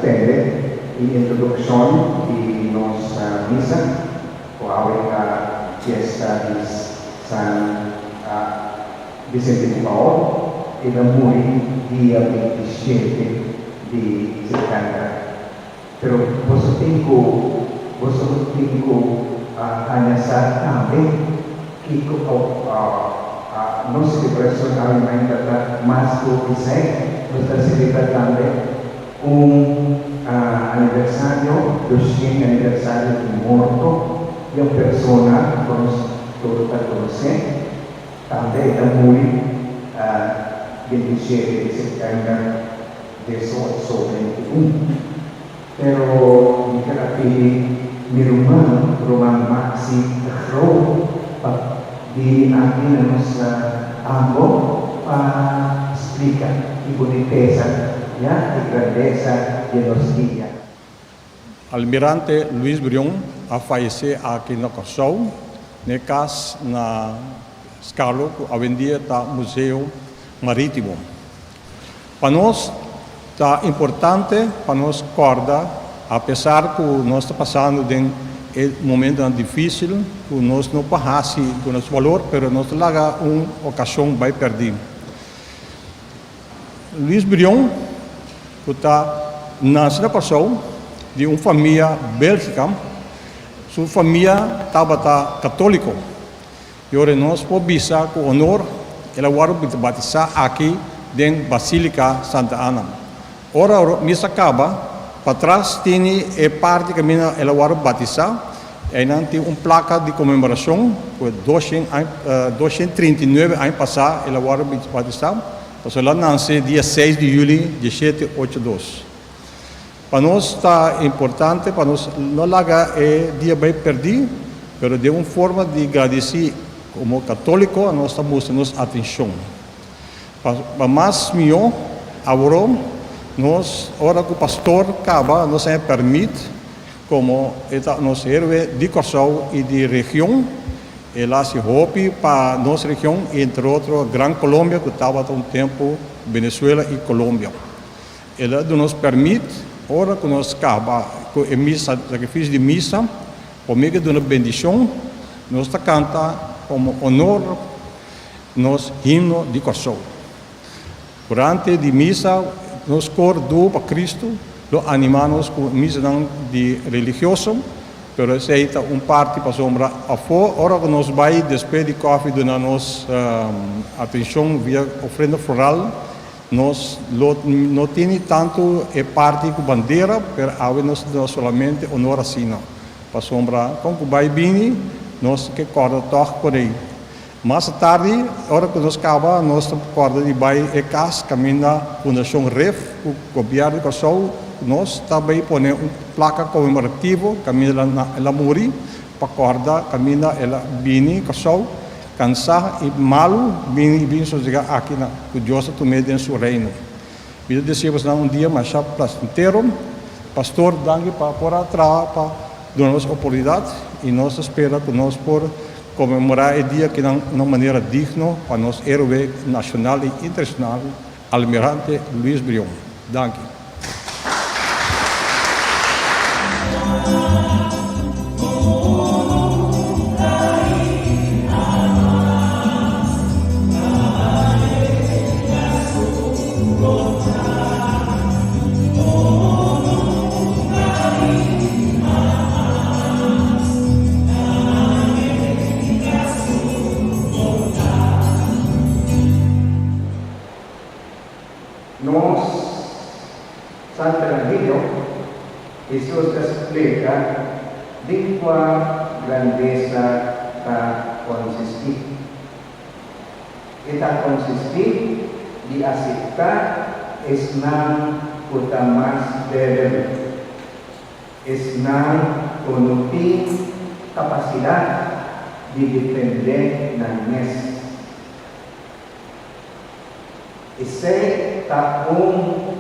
tende e introdukshon di nos misa ku awe ta fiesta di San Vicente de Paul. El a muri dia 27 di sèptèmber. Pero boso tin ku boso tin ku haña sa tambe kiko nos selebrashon awe mainta ta mas ku esei. Nos ta selebrá tambe un aniversario, doshent aniversario di morto di un persona ku nos tur ta konosé. Tambe e ta muri 27 di sèptèmber 1821. Pero mi ker a pidi mi ruman, ruman Maxi de Groot, pa bini aki na nos ambo pa splika e bunitesa ya e grandesa di nos dia. Almirante Luis Brion a fayesé aki na Kòrsou, n'e kas na Skalo ku awendia ta Museo Marítimo. Pa nos ta importante pa nos kòrda apesar ku nos ta pasando den e momentonan difísil ku nos no por hasi duna su balor pero nos ta laga un okashon bai pèrdí. Luis Brion ku ta nase na Kòrsou di un famia Bélgika, su famia tabata katóliko. I ora nos por bisa ku honor, el a wòrdu batisá aki den Basílika Santa Ana. Ora misa kaba, patras tini e parti kaminda el a wòrdu batisá, einan tin un plaka di konmemorashon ku 239 aña pasá el a wòrdu batisá, pasobra el a nanse dia 6 di yüli 1782. Pa nos ta importante pa nos no laga e dia bai perdí, pero den un forma di gradisí komo katóliko nos ta mustra nos atenshon. Pa mas mihó aworó nos ora ku pastor kaba nos haña pèrmit komo e ta nos héroe di Kòrsou i di region. El a hasi hopi pa nos region i entre otro Gran Colombia ku tabata un tempu Venezuela i Colombia. El a duna nos pèrmit ora ku nos kaba ku e misa, sakrifisio di misa, promé ku duna bendishon, nos ta kanta komo onor nos himno di Kòrsou. Durante di misa nos kor Doo pa Kristu lo animá nos ku misanan di religioso, pero esei ta un parti pasobra afó ora ku nos bai despues di kòfi duna nos atenshon via ofrenda floral. Nos lo no tini tantu e parti ku bandera, pero awe nos ta duna solamente honor asina. Pasobra kon ku bai bini, nos ke kòrda tòg por ei. Mas tardi, ora ku nos kaba, nos ta kòrda di bai e kas kaminda Fundashon Ref ku Gobièrnu di Kòrsou nos ta bai pone un plaka konmemorativo kaminda el a muri pa kòrda kaminda el a bini Kòrsou. Cansá i malu bini i bin sosegá aki na ku Dios a tum'é den su reino. Mi ta desea bosnan un dia masha plasentero. Pastor, danki pa por a traha pa duna nos oportunidat i nos ta spera ku nos por konmemorá e dia akinan na un manera digno pa nos héroe nashonal i internashonal, Almirante Luis Brion. Danki. Nos Santo Evangelio, Hesus ta splika den kua grandesa ta konsistí. E ta konsistí di aseptá esnan ku ta mas débil, esnan ku no tin kapasidat di defendé nan mes. Esei ta un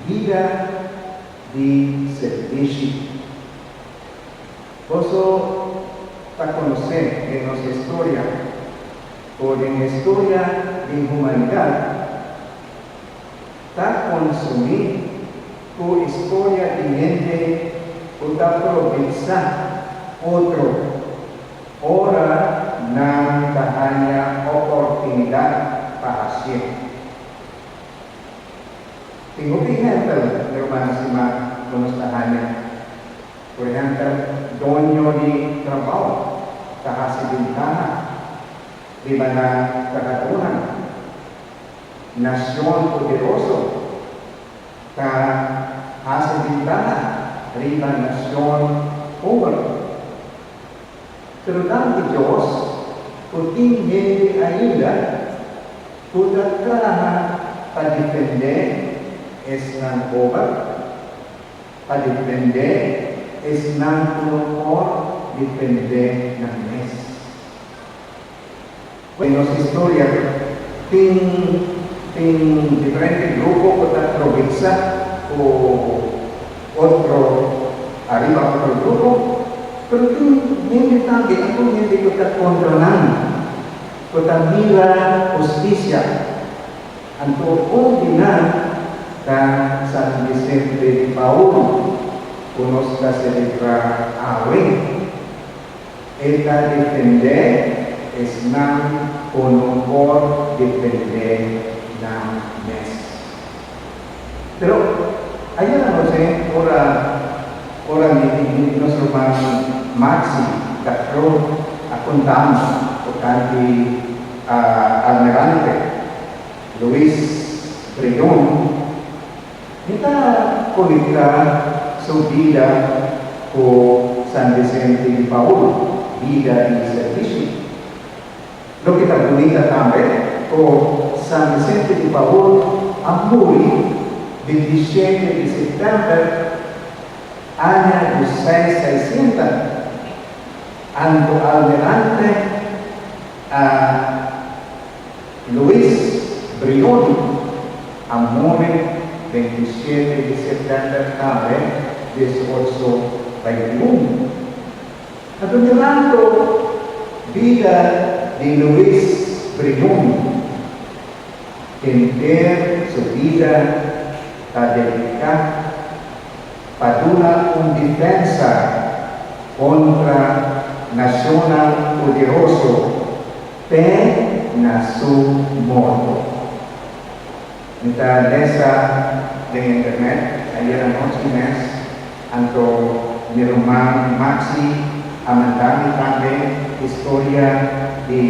bida di servishi. Boso ta konosé den nos historia o den historia di humanidat. Ta konsumí ku historia di hende ku ta probechá otro ora nan ta haña oportunidat pa hasié. Tin hopi ehèmpel, ruman stimá, ku nos ta haña. Por ehèmpel, doño di trabou ta hasi bentaha riba nan trahadónan. Nacion poderoso ta haci bentaha riba nacion pober. Pero danki Dios cu tin hende ainda cu ta traha pa defende esnan pober, pa defende esnan cu no por defende nan mes. Den nos historia tin tin diferente grupo ku ta trobesa ku otro ariba otro grupo, pero tin hende tambe, algun hende ku ta kontra nan, ku ta mira hustisia. Anto un di nan ta San Vicente di Paul ku nos ta selebrá awe. E ta defendé esnan ku no por defendé nan mes. Pero ayera noche ora ora mi mi nos ruman Maxi Castro a konta nos tokante Almirante Luis Brion, Mi ta konektá su bida ku San Vicente di Paul, bida di servisio. Loke ta bunita tambe ku San Vicente di Paul a muri 27 di sèptèmber aña diesseis seiscientos, anto almirante a Luis Brioni a muri 27 di sèptèmber tambe 1821. Anto mirando bida di Luis Brioni, henter su bida ta dediká pa duna un defensa kontra nashonnan poderoso Te na su morto. Mi ta lesa den internet ayer anochi mes, anto mi ruman Maxi a manda mi tambe historia di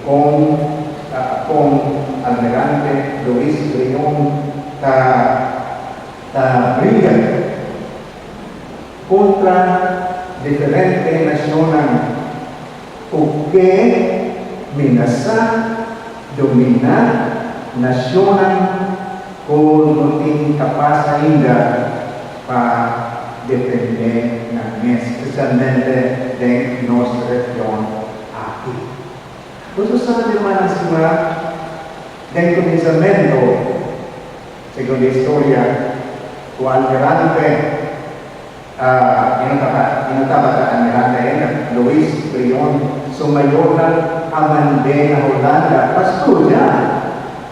con con Almirante Luis Brion ta ta bringa contra diferente nacionnan. Ku ke menasá dominá nashonnan ku no tin kapas ainda pa defendé nan mes, spesialmente den nos region aki. Boso sa, hermanan stimá, den kuminsamentu, segun di historia, ku almirante, E no tabata almirante ainda. Luis Brion su mayornan a mand'é na Hulanda pa studia,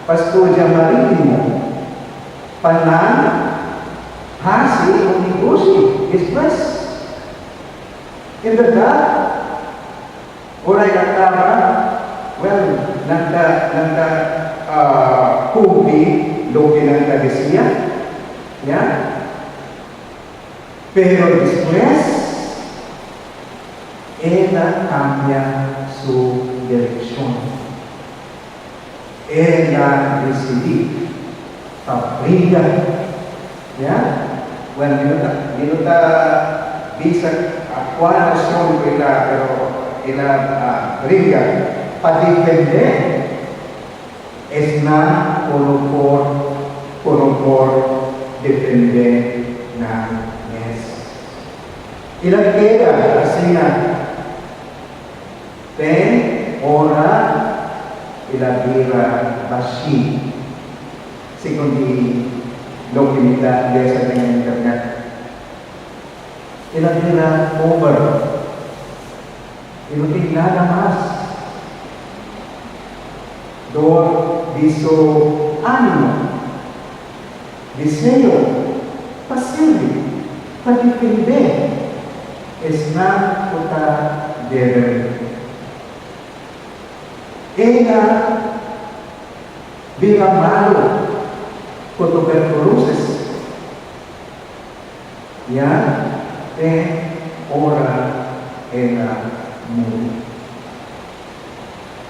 pa studia marítimo, pa nan hasi un negoshi despues. En bèrdat, ora el a kaba, wèl, nan ta, nan ta kumpli loke nan ta deseá, ya. Pero despues el a cambia su direccion. El a dicidi pa briga. Ya? Bueno, mi no ta, mi no ta bisa a cua nacion cu el a, pero el a briga pa defende Esnan ku no por ku no por defendé nan mes. I la keda asina te ora i la bira bashí, segun di loke mi ta lesa den internet. I la bira pober i no tin nada mas. Dor di su ánimo. Deseo pa sirbi, pa defendé esnan ku ta débil. El a bira malu ku tuberkulosis ya te ora el a muri.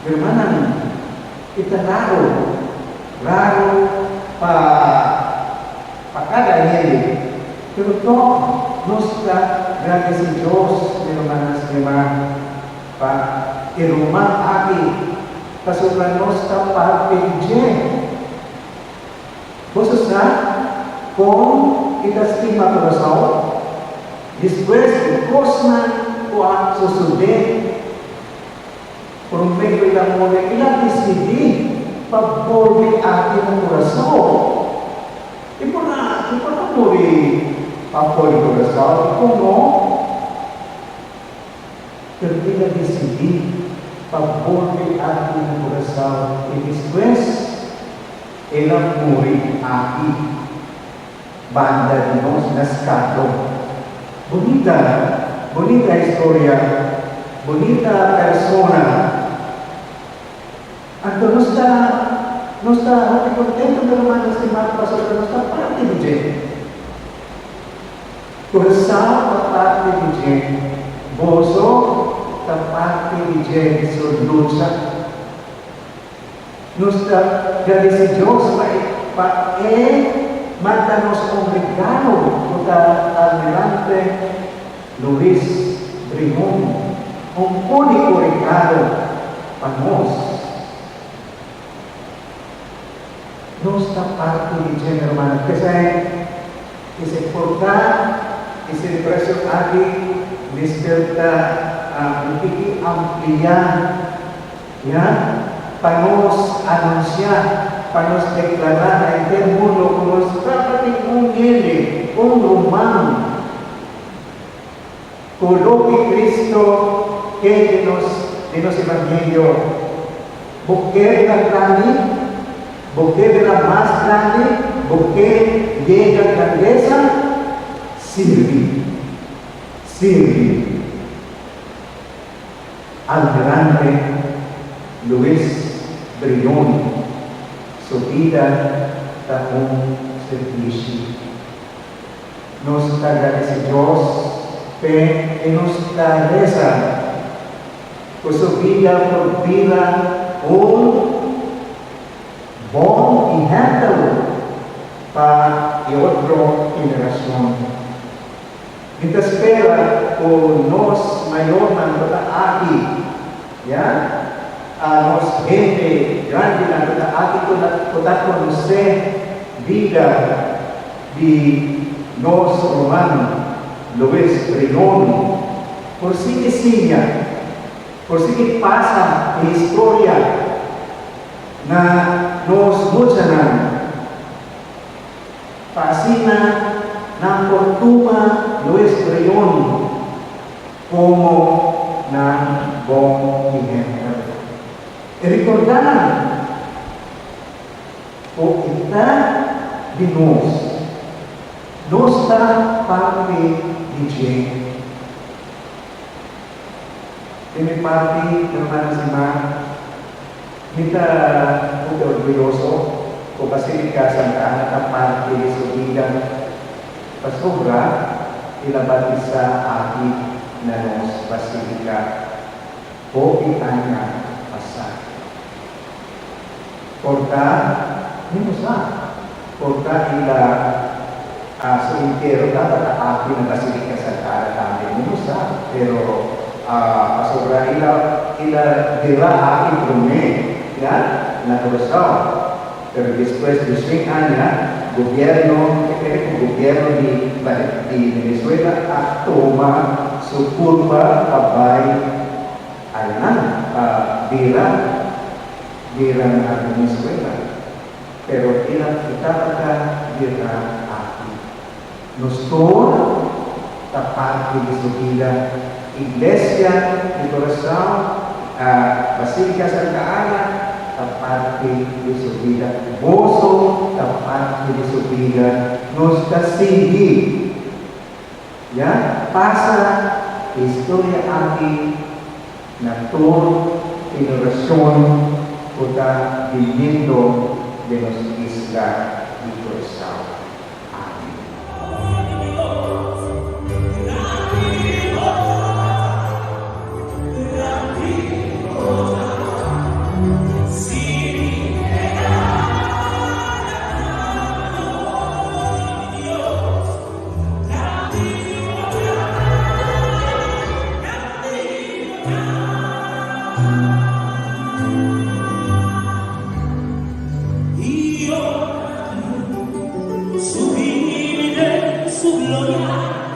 Hermannan, e ta raro, raro pa pa kada hende, pero tòg nos ta gradesí Dios, mi rumannan stimá, pa e ruman aki, pasobra nos ta parti di dje. Boso sa kon e ta stima Curaçao? Despues di kosnan ku a sosodé promé ku el a muri, el a disidí pa bolbe aki na Curaçao. E por a e por a muri pafó di Curaçao, dikon no? Pero el a disidí pa bolbe aki na Curaçao i despues el a muri aki banda di nos na Skado. Bunita, bunita historia, bunita persona. Anto nos ta, nos ta hopi contento mi rumannan stimá pasobra nos ta parti di dje. Curaçao ta parti di dje, boso ta parti di dje su lucha. Nos ta gradeci Dios pa e pa e manda nos un regalo cu ta Almirante Luis Brion, un unico regalo pa nos. Nos ta parti di dje, mi rumannan. P'esei e porta e celebracion aki mester ta un tiki amplia. Ya, pa nos anunsiá, pa nos deklará na henter mundu ku nos tabatin un hende, un ruman, ku loke Cristo ke di nos, di nos evangelio. Bo ke bira grandi? Bo ke bira mas grandi? Bo ke yega grandesa? Sirbi. Sirbi. Almirante Luis Brion su bida ta un sirbishi. Nos ta gradisi Dios p'e i nos ta resa ku su bida por bira un bon ehèmpel pa e otro generashon. Mi ta spera ku nos mayornan ku ta aki, ya, a nos hende grandinan ku ta aki ku ta ku ta konosé bida di nos ruman Luis Brion por sigui siña, por sigui pasa e historia na nos muchanan. Pa asina nan por tuma Luis Brion komo nan bon ehèmpel. I rekordá nan ku e ta di nos, nos ta parti di dje. Di mi parti, hermanas i ma, mi ta hopi orguyoso ku Basilica Santa Ana ta parti di su bida, pasobra el a batisá aki na nos Basilica hopi aña pasá. Por ta, mi no sa, por ta el a a su entero tabata aki na Basilica Santa Ana tambe, mi no sa, pero a pasobra el a el a dera aki prome ya na Curaçao, pero despues di shen aña gobierno ke kere ku gobierno di di Venezuela a toma su kurpa pa bai Aynan a bira bira na Venezuela, pero el a e tabata bira aki. Nos tur ta parti di su bida. Iglesia di Curaçao, Basilica Santa Ana. ta parti di su bida, boso ta parti di su bida, nos ta sigui ya pasa e historia aki na tur generashon ku ta biniendo den nos isla di Kòrsou. Amen. Sublime den su gloria.